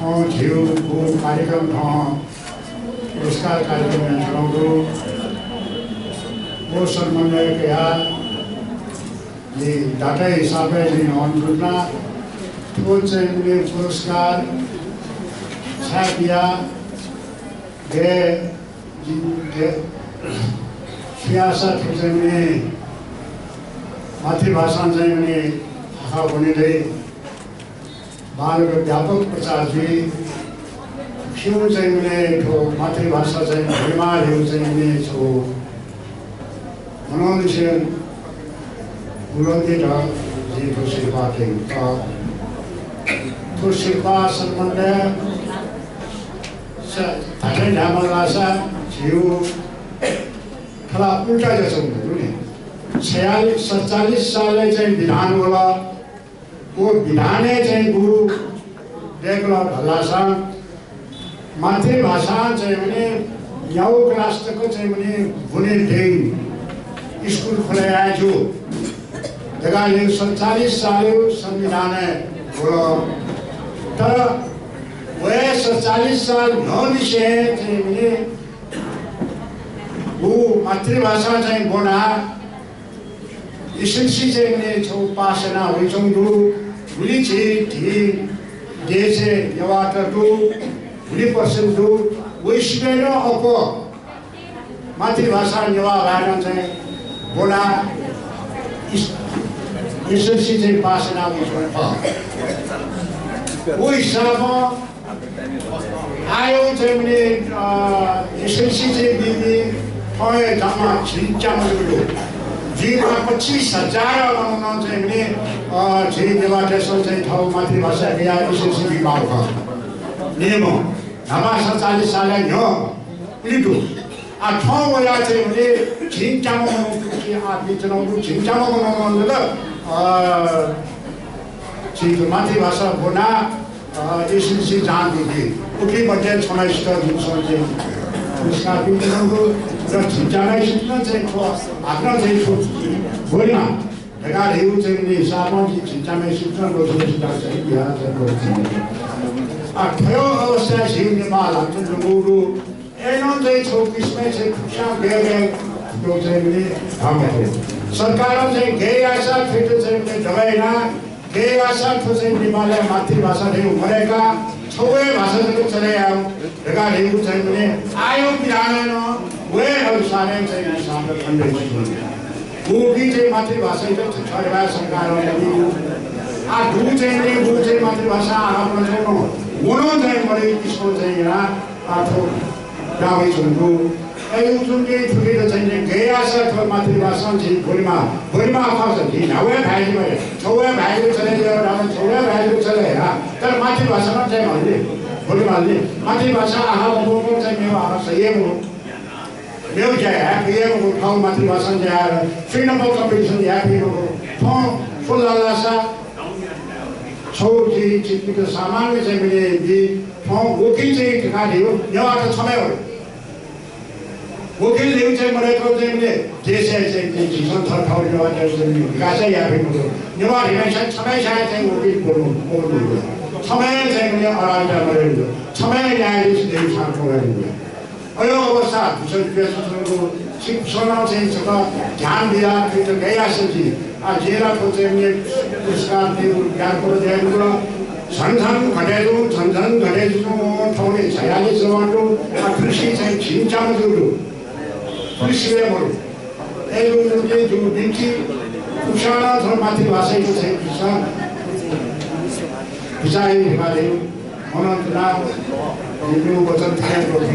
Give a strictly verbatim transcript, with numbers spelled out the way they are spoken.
थौं झीगु कार्यक्रम, थौं पुरस्कार कार्यक्रम यानाच्वनागु दु। व सम्बन्धय् कयाः जिं दाता हिसाबय् जिं अनुरोध याना, थ्व चाहिँ उलि पुरस्कार छाय् बिया, गय्, जिं गय्, छु याःसा थ्व चाहिँ उलि मातृभाषां चाहिँ उलि आखा ब्वने दइ। बांलाक व्यापक प्रचार जुइ। छिगु चाहिँ उलि थ्व मातृभाषा चाहिँ भुइँमा ह्यू चाहिँ उलि छु मनंनिसें उलंके धकाः जिं थ्व सिरपाः कयागु खः। थ्व सिरपाः सम्बन्धय् स-, धात्थें धायेमाल धाःसा झीगु थ्व ला उल्टा जुयाच्वंगु दु नि। छयालिस, सतचालिस सालय् चाहिँ विधान वल। व विधानय् चाहिँ गुगु दय्कल धाःसा मातृभाषां चाहिँ उलि न्यागू class तक चाहिँ उलि ब्वने दइगु स्कुल खुला याये ज्यू धकाः न्हय् सतचालिस सालय् संविधानय् वल। तर वया सतचालिस साल न्ह्यःनिसें चाहिँ उलि व मातृभाषा चाहिँ ब्वनाः SLC चाहिँ उलि छगू पास याना वइच्वंगु दु। उलि झी, झी देशय् नेवाःत दु, उलि percent दु। वइसिबय् नं अप्वः मातृभाषा नेवाः भाय् नं चाहिँ ब्वनाः इस-, SLC चाहिँ पास याना वइच्वंगु खः। व हिसाबं आः चाहिँ उलि, अ, SLC चाहिँ बीपिं थौं हे जम्मा झिंच्याम्ह जक दु। झी ला पच्चिस हजार मनूत चाहिँ उलि, अ, झी नेवाःतय्सं चाहिँ थःगु मातृभाषा बियाः SLC बीमाःगु खः। निम्ह न्हापा सतचालिस सालया न्ह्यः उलि दु। आः थौं वयाः चाहिँ उलि झिंच्याम्ह मनूत कि आः बीच्वनागु दु, झिंच्याम्ह मनूत, अ, झी मातृभाषा ब्वनाः अ, SLC जाँच जुइ। उकी मध्ये छम्हय्सित जिमिसं चाहिँ पुरस्कार बियाच्वनागु दु। र झिंच्याम्हय्सित नं चाहिँ थ्व, हाकनं चाहिँ थ्व ब्वनेमाः धकाः धइगु चाहिँ उलि हिसाबं झिंच्याम्हय्सित नं लसकुस चाहिँ बिया चाहिँ ब्वने। आः थ्व अवस्थाय् झी नेपाः ल्हातुं जूगु दु। अय्नं चाहिँ छगू किसिमं चाहिँ फुक्कसिनं गय् गय् थुइके चाहिँ उलि धकाः मखु। सरकारं चाहिँ गय् याःसा थुइत चाहिँ उलि दबा याना, गय् याःसा थ्व चाहिँ नेपालया मातृभाषा धइगु मदय्काः छगू हे भाषा जक चले यायेगु धकाः धइगु चाहिँ उलि आःयागु विधानय् नं व हे अनुसारं चाहिँ उलि सामना खनेदइ। गुपिं चाहिँ मातृभाषायात छथेबलय् सरकारं मदय्कू। आः गुगु चाहिँ उलि, गुगु चाहिँ मातृभाषा आः ब्वनाच्वंगु व नं चाहिँ मदय् किसिमं चाहिँ यानाः आः थ्व दबा यानाच्वंगु दु। अय् उजुंके थुकित चाहिँ गय् याःसा थ्व मातृभाषां झी ब्वनेमाः, ब्वनेमाः खःसा झी न्ह्यागु हे भाय् जुइ मते, छगू हे भाय् जक चले जुइ धाःसा छगू हे भाय् जक चले याये। तर मातृभाषा नं चाहिँ माल नि, ब्वनेमाल नि। मातृभाषा आः मब्वंम्ह चाहिँ मेगु आः सही हे मखु। मेगु ज्या याये फइ हे मखु, थःगु मातृभाषां ज्या याये, सुइनं competition याये फइ मखु। थौं स्व लालासा छगू झी छिकपिन्त सामान्य चाहिँ मिले बी, थौं वकिल चाहिँ धकाः धइगु नेवाःत छम्ह हे वल। वकिल धइगु चाहिँ मदय्कल चाहिँ मिले देशय् चाहिँ झीसं थःथःगु नेवाःतय्सं चाहिँ विकास याये फइ मखु। नेवाः धिनय्सं छम्हय्सिनं चाहिँ वकिल ब्वने मखु। छम्हय् चाहिँ मिले अदालतय् मदय्कल। छम्हय् न्यायाधीश धइगु छाय् मदय्कल। अय् अवस्था दुसा जुयाच्वंगु दु। छिकपिन्सं नं चाहिँ छकः ध्यान बियाः थुइत गय् याःसा झी, आः जिं ला थ्व चाहिँ मिले पुरस्कार बीगु ज्ञापन यायेगु दु। झन झन घटे जुं, झन झन घटे जुं, थौंलि छयालिस जवान दु। आः थुलि चाहिँ झिंच्याम्ह जूगु दु। थुलि सिबय् मदु। अय् उजुंके जिगु बिन्ति, फुक्कसिनं थ्व मातृभाषायात चाहिँ झीसं बिचाः यायेगु धकाः धइगु मनंतुना जिगु वचन थन हे क्वथि।